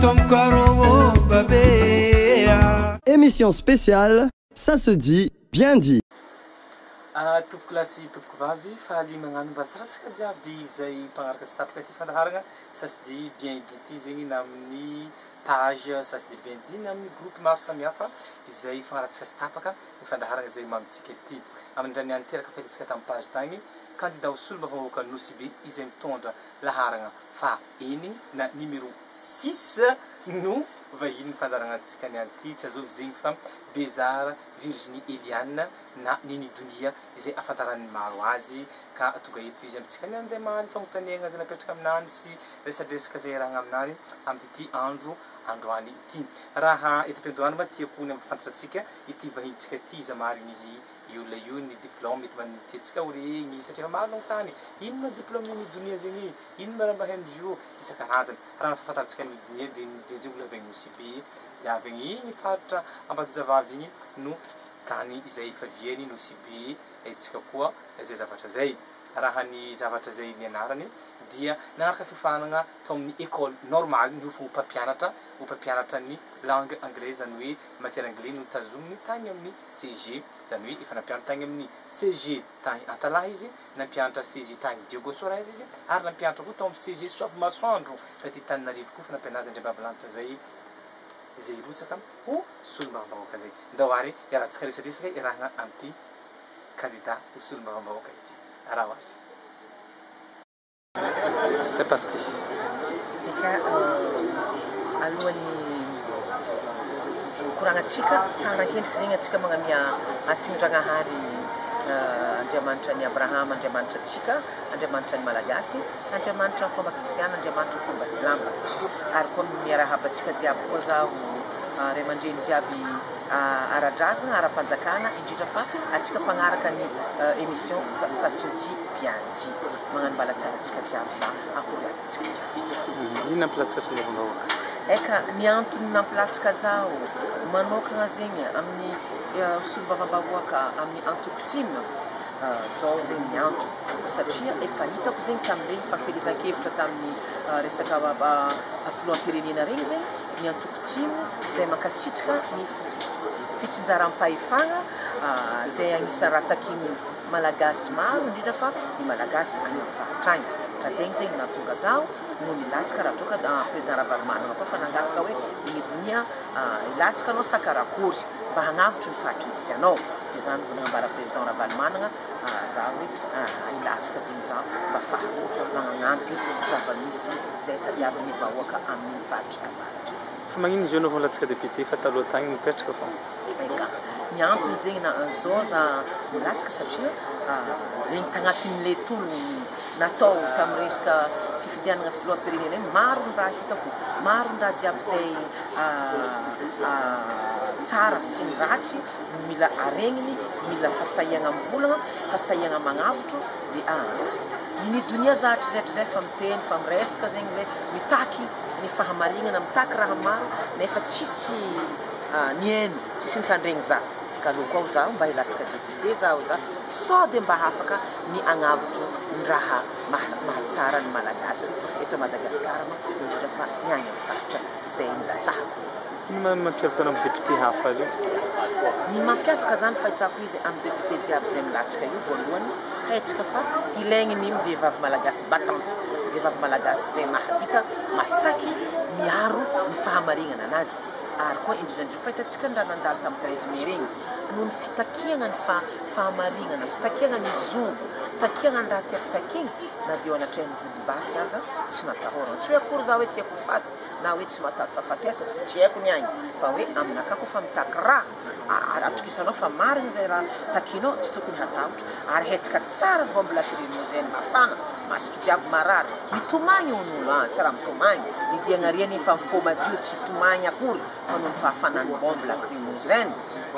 Tomkaro babé. Émission spéciale, ça se dit, bien dit. Tompoko lahy sy tompoko vavy, faly magnano mba tsara antsika jiaby izay mpagnaraka tsy tapaka ty fandaharagna Ça se dit bien dit ty zegny na amin'ny page Ça se dit bien dit na amin'ny groupe maro samihafa izay fagnarahantsika tsy tapaka ny fandaharagna izay mamintsika ity. Amin'ny indray nianteraka fahitantsika tamin'ny page tagny, kandida ho solombavambahoaka Nosy Be izay mitondra laharagna faha enigny na numéro six no vahinin'ny fandaharagnatsika niany ty, tsy azovy zegny fa Bezara Virginie Eliane na Nini Donia izay ahafantaran'ny maro azy ka tonga eto izy amintsika ny andeha maha ny fagnontaniagna izay napetraka aminany sy resadresaka izay iarahagna aminany amin'ity andro androany ity. Raha eto am-piandohana moa tiako ny hampifantatra antsika ity vahintsika ity iza marigny izy io olona io ny diplôme mety mba tiantsika ho regny satria efa maro nagnontany ino ma diplôme Nini Donia zegny ino ma raha mba hain'izy io isan-karazany. Raha ny fahafantarantsika an'i Nini Donia dia Nini Donia zegny olona avy agny Nosy Be dia avy agny igny faritra Ambatonjavavy igny no tany izay efa viany Nosy Be haintsika koa izay zavatra izay. Raha ny zavatra izay nianarany dia nanaraka fiofanana tao amin'ny Ecole Normale niofo ho mpampianatra, ho mpampianatra ny langue anglaise izany hoe matière anglais no tazominy tany amin'ny CG, izany hoe efa nampianatra tany amin'ny CG tany Antalaha izy, nampianatra CG tany Diego Suarez izy ary nampianatra koa tao amin'ny CG Soavimasoandro taty Tananarivo koa fa nampianarina Andriambavilanitra izay izay hirotsaka ho solombavambahoaka izay. Ndao ary iarahantsika resadresaka iarahana amin'ity kandida ho solombavambahoaka ity. Araho azy. C'est parti. Eka, alohan'ny hikoragnantsika, tsara akendriky zegny antsika magnamia hasin-dragnahary Andriamanitra an'i Abrahama, Andriamanitra antsika, Andriamanitra ny Malagasy, Andriamanitra ny fomba kristiana, Andriamanitra ny fomba silamo. Ary koa miarahaba antsika jiaby koa zaho ray aman-dreny jiaby ara-drazana, ara-panjakana, indrindra fa antsika mpagnaraka ny émission Ça se dit bien dit. Magnano mbala tsara antsika jiaby za, akory aby antsika jiaby. Inona nampilatsaka solombavambahoaka? Eka, ny antony nampilatsaka zaho manokagna zegny amin'ny solombavambahoaka amin'ny antoko tim, zao zegny ny antony, satria efa hitako zegny tamin'iregny fampielezan-kevitra tamin'ny resaka filoham-pirenena regny zegny, ny antoko tim izay mankasitraka ny fitsinjaram-pahefana izay agnisan'ny raha takian'ny Malagasy maro indrindra fa ny Malagasy any amin'ny faritra agny ka zegny zegny nahatonga zaho no nilatsaka raha toa ka Président Ravalomanana koa fa nangataka hoe Nini Donia hilatsaka anao sa karakory mba hagnavotry ny faritry misy anao dia zany vao nagnambara Président Ravalomanana zaho hoe hilatsaka zegny zaho mba afahako magnagnampy zava-misy izay tadiavin'ny vahoaka amin'iny faritra avaratra iny. Fa magnino izy io anao vao nilatsaka député fa taloha tagny nipetraka fa. Eka, ny antony zegny na zao za milatsaka satria regny tagnatin'le tologno natao tamin'ny resaka fifidianana filoham-pirenena iny maro ny raha hitako, maro ny raha jiaby zay tsara sy ny ratsy mila aregniny, mila fahasahiagna mivolagna, fahasahiagna magnavotro dia ny donia za hatrizay hatrizay fa miteny fa miresaka zegny le mitaky ny fahamarignana, mitaky raha maro nefa tsisy nihaino, tsisy nitandregny za ka aleo koa zaho mba hilatsaka député zaho za sao de mba afaka ny hagnavotro ny raha mahatsara ny Malagasy eto Madagascar ma indrindra fa ny any amin'ny faritra izay nilatsahako. Inona no mampiavaka anao amin'ny député hafa io? Ny mampiavaka zany fahitako izy amin'ny député jiaby izay milatsaka io voalohany haitsika fa ilaigny ny vehivavy malagasy battante, vehivavy malagasy izay mahavita masaky miaro ny fahamarignana anazy ary koa indrindra indrindra fa hitantsika ny raha nandalo tamin'ny 13 mai regny noho ny fitakiagna ny fahamarinana, fitakiagna ny zo, fitakiagna ny raha tiako takiagna na dia eo anatrehan'ny vodibasy aza tsy natahorana. Tsy hoe akory za hoe tiako ho faty na hoe tsy matahotra fahafatesana satria tsy haiko ny agny fa hoe aminakahy koa fa mitaky raha atokisanao fa marigny zay raha takinao tsy tokony hatahotra ary hetsika tsara ny bombe lacrymogène mafana masoko jiaby marary mitomagny hono olo an tsy raha mitomagny ny diagnaria nefa fo madio tsy tomagny akory fa noho ny fahafanan'ny bombe lacrymogène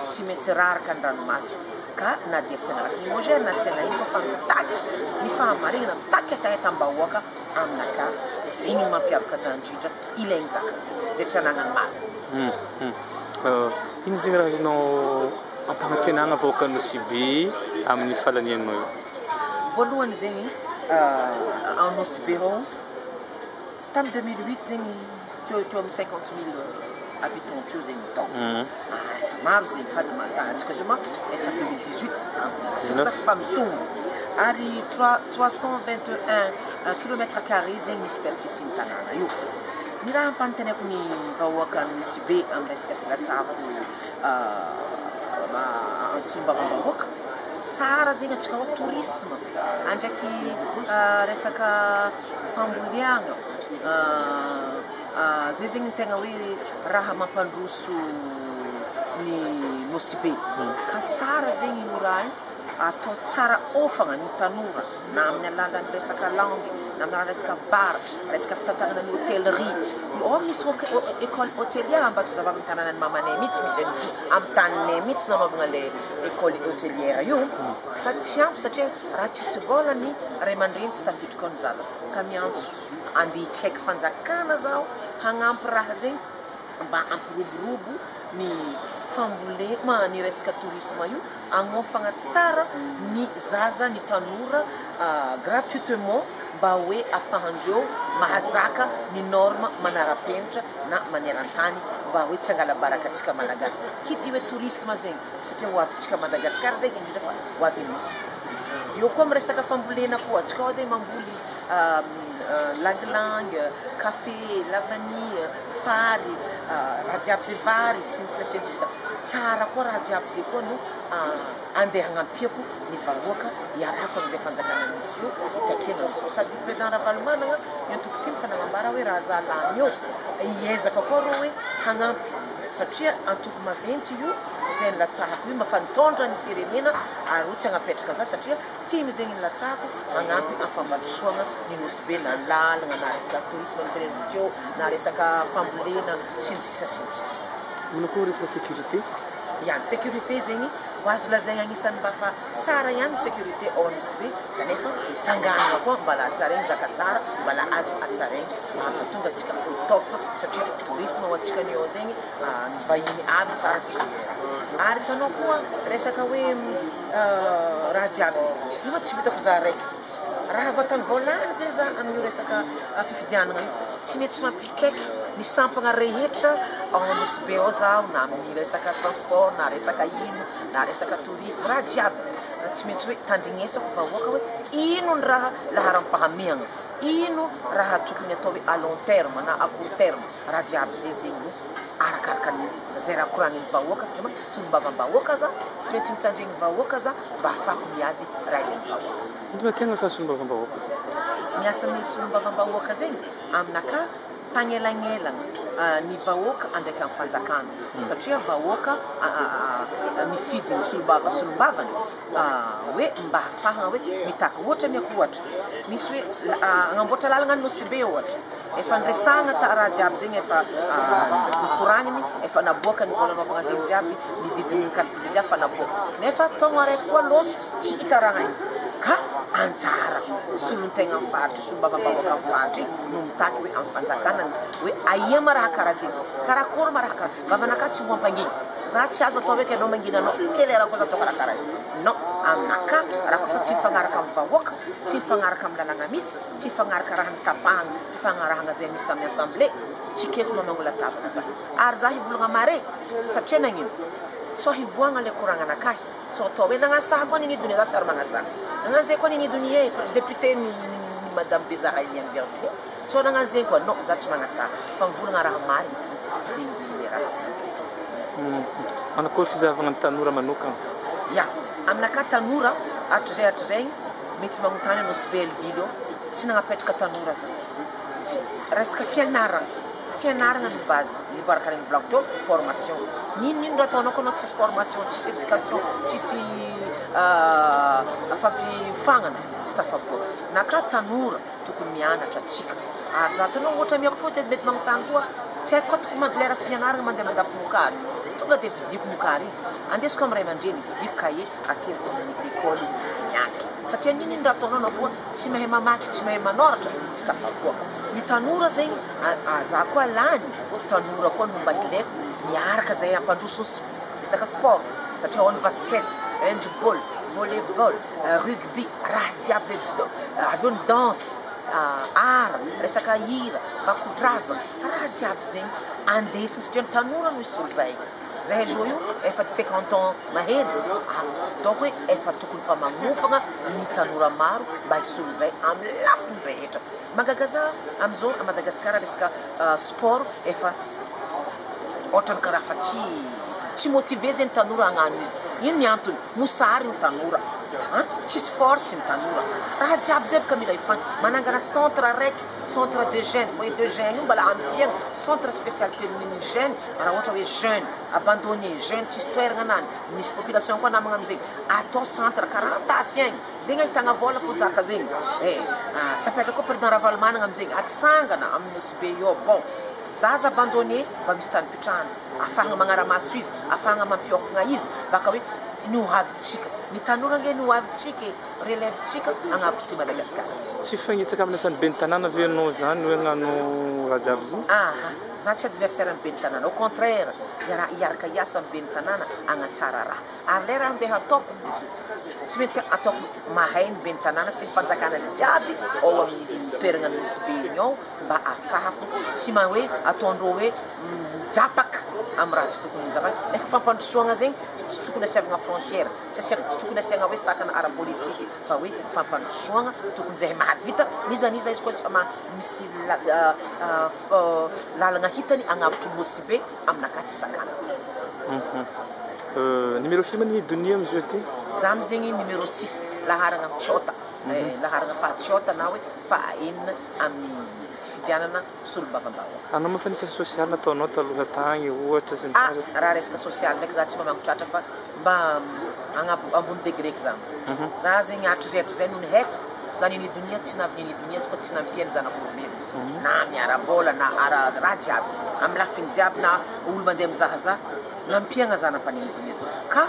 tsy maintsy raraka ny ranomaso ka na dia asiana lacrymogène na asiana ino fa mitaky ny fahamarinana mitaky hetahetam-bahoaka aminakahy zegny ny mampiavaka za indrindra ilaigny zaka zegny zay tsy anagnany maro. Ino zegny raha azonao ampanantenagna vahoaka Nosy Be amin'ny fahalanianao io? Voalohany zegny ao Nosy Be ao tamin'ny 2008 zegny. Teo amin'ny 50 000 habitants teo zegny taogno. Ah, efa maro zegny, fa antsika zao ma efa 2018 fa mitombo, ary 321 kilomètre carré zegny ny superficie ny tanàna io. Ny raha ampanontenako ny vahoaka Nosy Be amin'ny resaka filatsahako solombavambahoaka, tsara zegny antsika ao tourisme andraiky resaka famboliagna zay zegny ny tegna hoe raha mampandroso ny Nosy Be, ka tsara zegny io raha io atao tsara, ofagna ny tanora na amin'ny alalan'ny resaka langue, na amin'ny alalan'ny resaka bar, resaka fitantanana ny hôtellerie. Ao misy école hôtelière Ambatozavavy, ny tanànan'ny mamanay mihitsy misy an'izy io, amin'ny taninay mihitsy nanaovana le école hôtelière io, fa tsy ampy satria raha tsisy vola ny ray aman-dreny, tsy tafiditra ao ny zaza. Ka miantso andeha hikaiky fanjakana zaho hagnampy raha zegny mba hampiroborobo ny fambolema, ny resaka tourisme io, agnofagna tsara ny zaza, ny tanora gratuitement, mba hoe afahandreo mahazaka ny norme manara-penitra na maneran-tany, mba hoe tsy angala-baraka atsika Malagasy kity hoe tourisme zegny, satria ho avy Madagasikara zegny, indrindra fa ho avy Nosy eo koa. Amy resaka fambolena koa, atsika ao zegny mamboly ylang-ylang, café, la vanille, fary, raha jiaby zay, vary sy ny sisa sy ny sisa. Tsara koa raha jiaby zay koa no andeha hagnampiako ny vahoaka, iarako amizay fanjakana misy io, itakiana zo. Sady président Ravalomanana io antoko ty fa nagnambara hoe raha za lany eo, hiezaka koa reo hoe hagnampy, satria antoko maventy io zay nilatsahako io, mafa nitondra ny firenena, ary io tsy hagnapetraka za satria tiany zegny nilatsahako, hagnampy amin'ny fampandrosoana ny Nosy Be, na ny lalana, na resaka tourisme niteneniko teo, na resaka fambolena sy ny sisa sy ny sisa. Ino koa resaka sécurité? Ya, ny sécurité zegny ho azo lazaigna agnisan'ny mba fa tsara ihany ny sécurité ao Nosy Be, kanefa tsanganana koa mbala hatsaraigny, zaka tsara mbala azo hatsaraigny mahatonga antsika au top, satria tourisme ho antsika ny ao zegny, ny vahiny avy tsara tsy. Ary hitanao koa resaka hoe raha jiaby io ma tsy vitako za raiky raha vatany voalany zay za amin'io resaka fifidianana io, tsy maintsy mampikaiky ny sampagna rehetra ao Nosy Be ao zaho, na amin'ny resaka transport, na resaka ino, na resaka tourisme, raha jiaby raha tsy maintsy hoe tandrignesako vahoaka hoe ino ny raha laharam-pahamehagna, ino raha tokony atao hoe à long terme na à court terme. Raha jiaby zay zegny no arakaraka ny zay raha koragniny vahoaka, satria ma solombavambahoaka za, tsy maintsy mitandregny vahoaka za mba ahafahako miady raha ilain'ny vahoaka. Ino ma tegna asa solombavambahoaka? Miasan'ny solombavambahoaka zegny aminaka, mpagnelagnelagna ny vahoaka andraiky amin'ny fanjakana, satria vahoaka mifidy ny solombavany hoe mba ahafahana hoe mitaky. Ohatra ny ohatra misy hoe agnamboatra lalagna ny Nosy Be ohatra, efa niresahana ta raha jiaby zegny, efa nikoragniny, efa naboaka ny vola anaovagna zegny jiaby, ny didiny mikasiky zay jiaby fa naboaka, nefa taogno araiky koa loso tsy hita raha igny. Ka anjara solontegna amin'ny faritra, solombavambahoaka amin'ny faritra igny no mitaky hoe amin'ny fanjakana hoe aia ma raha karaha zegny, karakory ma raha karaha vavanaka. Tsy ho ampanginy za, tsy azo atao hoe anao mangina anao kely raha koa za atao karakaraha zegny. Non, aminaka raha koa fa tsy mifagnaraka amin'ny vahoaka, tsy mifagnaraka amin'ny lalàna misy, tsy mifagnaraka raha nitapahana fifagnarahana zay misy tamin'ny assemblée, tsy keko mamango latabatra za, ary za hivolagna mare, satria nagnino tsao hivoagna le koragnanakahy, tsao atao hoe nagnasaha koa nini donia. Za tsary magnasaha nagnano zay koa nini donia e, député ny madame Bezara Eliane Virginie, tsao nagnano zegny koa. Non, za tsy magnasaha fa mivolagna raha marigny fo zegny, zegny le raha. Manakory fizahavagna ny tanora manokana? Ya, aminaka tanora hatrizay hatrizay mety magnontany Nosy Be helleville eo, tsy nagnapetraka tanora za. Tsy resaka fianarana, fianarana no base io, araka regny volako teo, formation. N'inon'ino raha ataonao ko anao tsisy formation, tsisy éducation, tsisy fampiofagnana, tsy tafaboaka. Naka tanora tokony mianatra atsika, ary za tanao ohatra miako fo mety magnontany koa, tsy haiko koa tokony lera fianarana mandeha mandafo mokary, tonga de vidiko mokary igny, andesiko amy ray aman-dreny, vidiko cahier, ateriko amin'ny école izy mianatra, satria n'inon'ino raha ataonao anao koa tsy mahay mamaky, tsy mahay manoratra, tsy tafaboaka ny tanora zegny. Za koa lany tanora koa no mba ilaiko miaraka zay ampandroso resaka sport, satria ao ny basket, handball, volleyball, rugby, raha jiaby zay, avy eo ny danse. art, resaka hira, vakodrazana, raha jiaby zegny andesina satria ny tanora no hisolo zahay. Zahay zao io efa 50 ans mahery, donc hoe efa tokony fa magnofagna ny tanora maro mba hisolo zay amin'ny lafiny rehetra. Mahagaga za amizao a Madagasikara, resaka sport efa ohatrany karaha fa tsy motivé zegny tanora hagnano izy. Ino ny antony? Mosary ny tanora, tsisy force ny tanora, raha jiaby zay baka mila ifany manangana centre araiky, centre de jeune, foyer de jeune io mbala ampiagna centre spécialité ny jeune. Raha ohatra hoe jeune abandonné, jeune tsisy toerana anany, misy population koa namagna amizegny, atao centre karaha antafy agny zegny, ahitagna vola fo zaka zegny e. Tsy apetraka koa président Ravalomanana amizegny, atsangana amin'ny Nosy Be io. Bon, zaza abandonné mba misy tany pitrahana, ahafahana magnaramaso izy, ahafahana mampiofagna izy, baka hoe ny hoavitsika, ny tanora nge ny hoavitsika e, relève-tsika agnavotry ty Madagasikara ty. Tsy fagnitsaka amin'ny asan'ny ben'ny tanàna ve anao zany hoe hagnano raha jiaby zay? Aha, za tsy adversaire amin'ny ben'ny tanàna, au contraire, hiaraka hiasa amin'ny ben'ny tanàna agnatsara raha. Ary le raha andeha ataoko, tsy maintsy ataoko mahay ny ben'ny tanàna sy ny fanjakana jiaby ao amin'ny toerana Nosy Be igny ao, mba ahafahako tsy ma hoe ataondreo hoe mijapaka amin'ny raha tsy tokony mijapaka. Nefa fampandrosoagna zegny tsy tokony asiavagna frontière, tsy asia, tsy tokony asiagna hoe sakana ara-politique, fa hoe fampandrosoagna tokony zahay mahavita n'iza n'iza izy koa sy fa misy lalagna hitany agnavotry Nosy Be, aminakahy tsy sakana. Numéro firy ma ny donia amizao ty? Za amizegny numéro 6, laharagna tsota, laharagna fahatsiota na hoe fahaenina amin'ny fifidianana solombavambahoaka. Anao moa fa nisy sosialy nataonao taloha tagny ohatra sy ny Ah, raha resaka sosialy ndraiky za tsy mamango tratra, fa mba agnabo ambony degré za. Za zegny hatrizay hatrizay noho ny haiko za nini donia, tsy navy nini donia izy koa tsy nampiany zanak'olombelona, na miara-bola na ara raha jiaby, amin'ny lafiny jiaby, na olo mandeha mizahazaha nampiagna za nampaniny donia za. Ka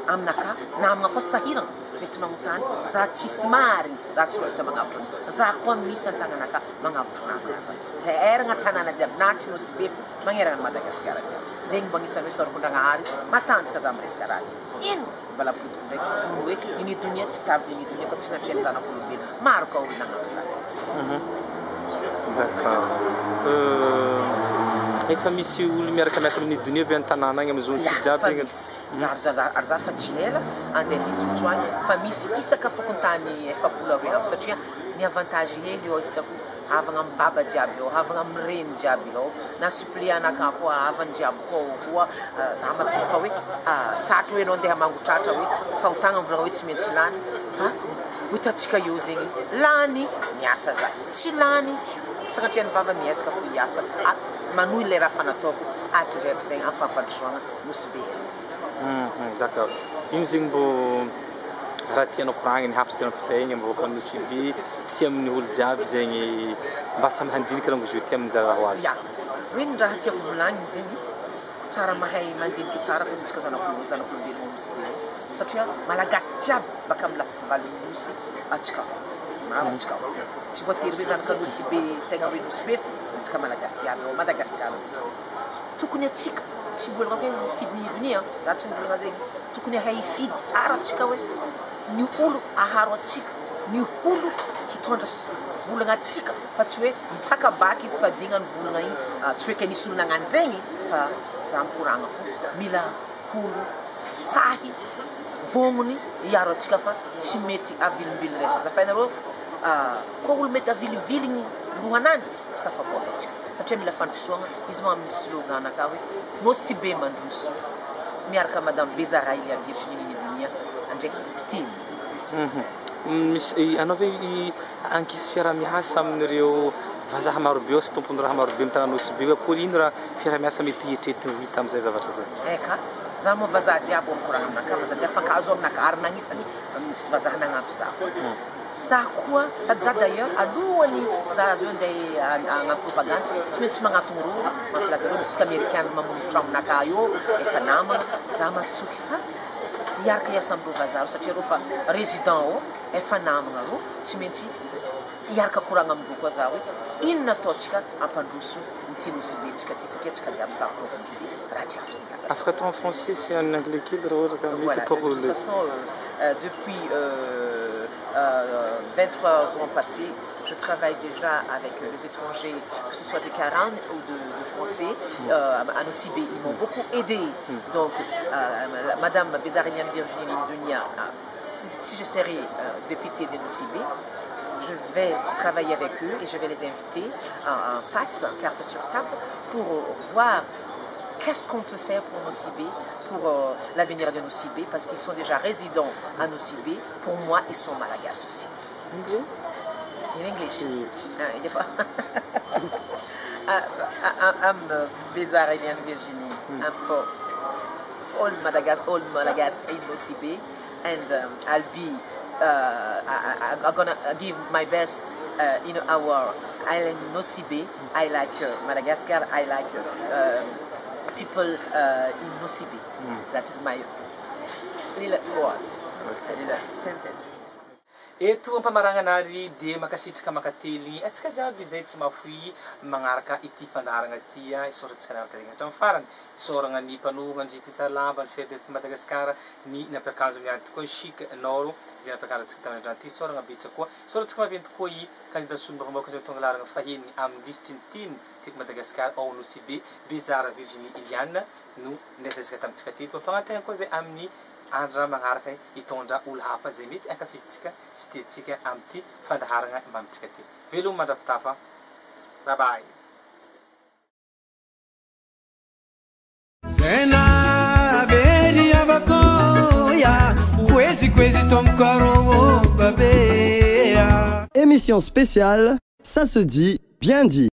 aminaka namagna koa sahirana mety magnotany za, tsisy marigny za tsy mahavita magnavotro za koa, misy an-tagnanaka magnavotro namagna za eragna tanàna jiaby, na tsy Nosy Be fo magnerana ny Madagasikara jiaby zegny. Mbo agnisan'ny hoe sôrako-ndragnahary matanjaka za miresaka raha zegny. Ino mbala apodiko ndraiky noho hoe nini donia, tsy tavy nini donia fa tsy nampiany zanak'olombelo maro ka olo nagnampy za. D'accord. Efa misy olo miaraka miasa amin'ny donia ve an-tanàna agny amizao Ya, ty jiaby fa igny? Misy za ary za fa tsy ela andeha hijotso agny, fa misy isaka fokontany 42 aby, satria ny avantage hely eo hitako, havagna amy baba jiaby eo, havagna amy reny jiaby eo, na suppléant anakahy koa havany jiaby koa ao koa. Matoky fa hoe sarotro hoe anao andeha mangotratra hoe fahotagna mivolagna hoe tsy maintsy lany, fa ho hitantsika eo zegny lany miasa za, tsy lany sagnatria ny vava miezaka fo hiasa, manohy le raha fa nataoko hatrizay hatrizay amin'ny fampandrosoagna Nosy Be. D'accord. Ino zegny mbô raha tianao koragniny, hafatra tianao ampitaigny amin'ny vahoaka Nosy Be sy amin'ny olo jiaby zegny mba samy handiniky raha izy ty amin'ny raha ho avy? Ya, hoe ny raha tiako volagniny zegny, tsara mahay mandiniky tsara fa itsika zanak'olombelogno Nosy Be io, satria malagasy jiaby baka amin'ny lafy valon'ny Nosy atsika ao, maro atsika ao, tsy voatery hoe zanaka Nosy Be tegna hoe Nosy Be, fo atsika malagasy jiaby ao Madagasikara Nosy Be. Tokony atsika tsy volagna hoe mifidy ny donia, raha tsy mivolagna zegny, tokony ahay hifidy tsara atsika hoe ny olo aharo atsika, ny olo hitondra volagna atsika, fa tsy hoe mitsaka baky izy fa digna ny volagna igny. Tsy hoe ke nisy olo nagnano zegny, fa za mikoragna fo mila olo sahy vognony hiaro atsika, fa tsy mety avilimbily resaka fa ianareo koa olo mety aviliviligny lohanany, tsy tafaboaka atsika, satria mila fandrosoagna izy moa. Amin'ny slogan aka hoe Nosy Be mandroso miaraka madame Bezara Ilia Virginie Nini Donia andraiky teny. Misy anao ve ankizy fiaraha-miasa amin'ireo vazaha marobe ao sy tompony raha marobe amin'ny tanàna Nosy Be? Akory ino raha fiaraha-miasa mety hietretina ho hita amin'izay zavatra zay? Eka, za moa vazaha jiaby mikoragna aminakahy, vazaha jiaby fankahazo aminakahy, ary nagnisany vazaha nagnampy za za koa. Sady za d'ailleurs alohany za zao andeha hagnano propagande, tsy maintsy magnatogno rô mampilaza reo misy amerikana mamono aminakahy eo, efa namana za, matsoky fa hiaraka hiasa amindreo vazaha reo, satria reo fa résident ao, efa namana reo, tsy maintsy hiaraka koragna amindreo koa za hoe inona ataontsika ampandroso nyty Nosy Be tsika ty, satria tsika jiaby samy tompony izy ty, raha jiaby zegny. Afaka atao en français sy en anglais kely raha ohatra ka mety Voilà, pour de toute le façon, depuis 23 ans passés, je travaille déjà avec les étrangers, que ce soit des Karanes ou de Français, à Nosy Be. Ils m'ont beaucoup aidé. Donc, Madame Bezara Eliane Virginie Dunia, si je serais députée de Nosy Be, je vais travailler avec eux et je vais les inviter en face, carte sur table, pour voir qu'est-ce qu'on peut faire pour Nosy Be, pour l'avenir de Nosy Be, parce qu'ils sont déjà résidents à Nosy Be. Pour moi, ils sont malagasy aussi. In English. Ah, il est pas. I'm Bezara Eliane Virginie. I'm for all Madagascar, all Malagasy in Nosy Be, and I'll be. I'm gonna give my best in our island Nosy Be. I like Madagascar. I like people in Nosy Be. That is my little word, little sentence. Eto ampamaragnana ary de makasitraka makately atsika jiaby izay tsy mafoy magnaraka ity fandaharana ty a. Isaorantsika naraka zegny hatramin'ny farany. Isaoragna ny mpanorana ny ty Tsaralamba ny fety eto Madagasikara, ny nampiakanjo miady tokoa Chic Nord izay nampiakanjo antsika tamin'ny androany ty. Isaoragna betsaka koa, isaorantsika maventy koa i kandida solombavambahoaka izay tonga laharana fahiny amin'ny lisitry ny TIM Tiako Madagasikara ao Nosy Be, Bezara Virginie Eliane no niresadresaka tamintsika teto. Mampanantena koa zay amin'ny andra magnaraka hitondra olo hafa zay mety ankafizitsika sy tiantsika amin'ity fandaharana mamintsika ty. Veloma mandra-pitafa. Bye bye. Zena very avakoya Kwezi kwezi tomkaro babea. Émission spéciale, ça se dit, bien dit.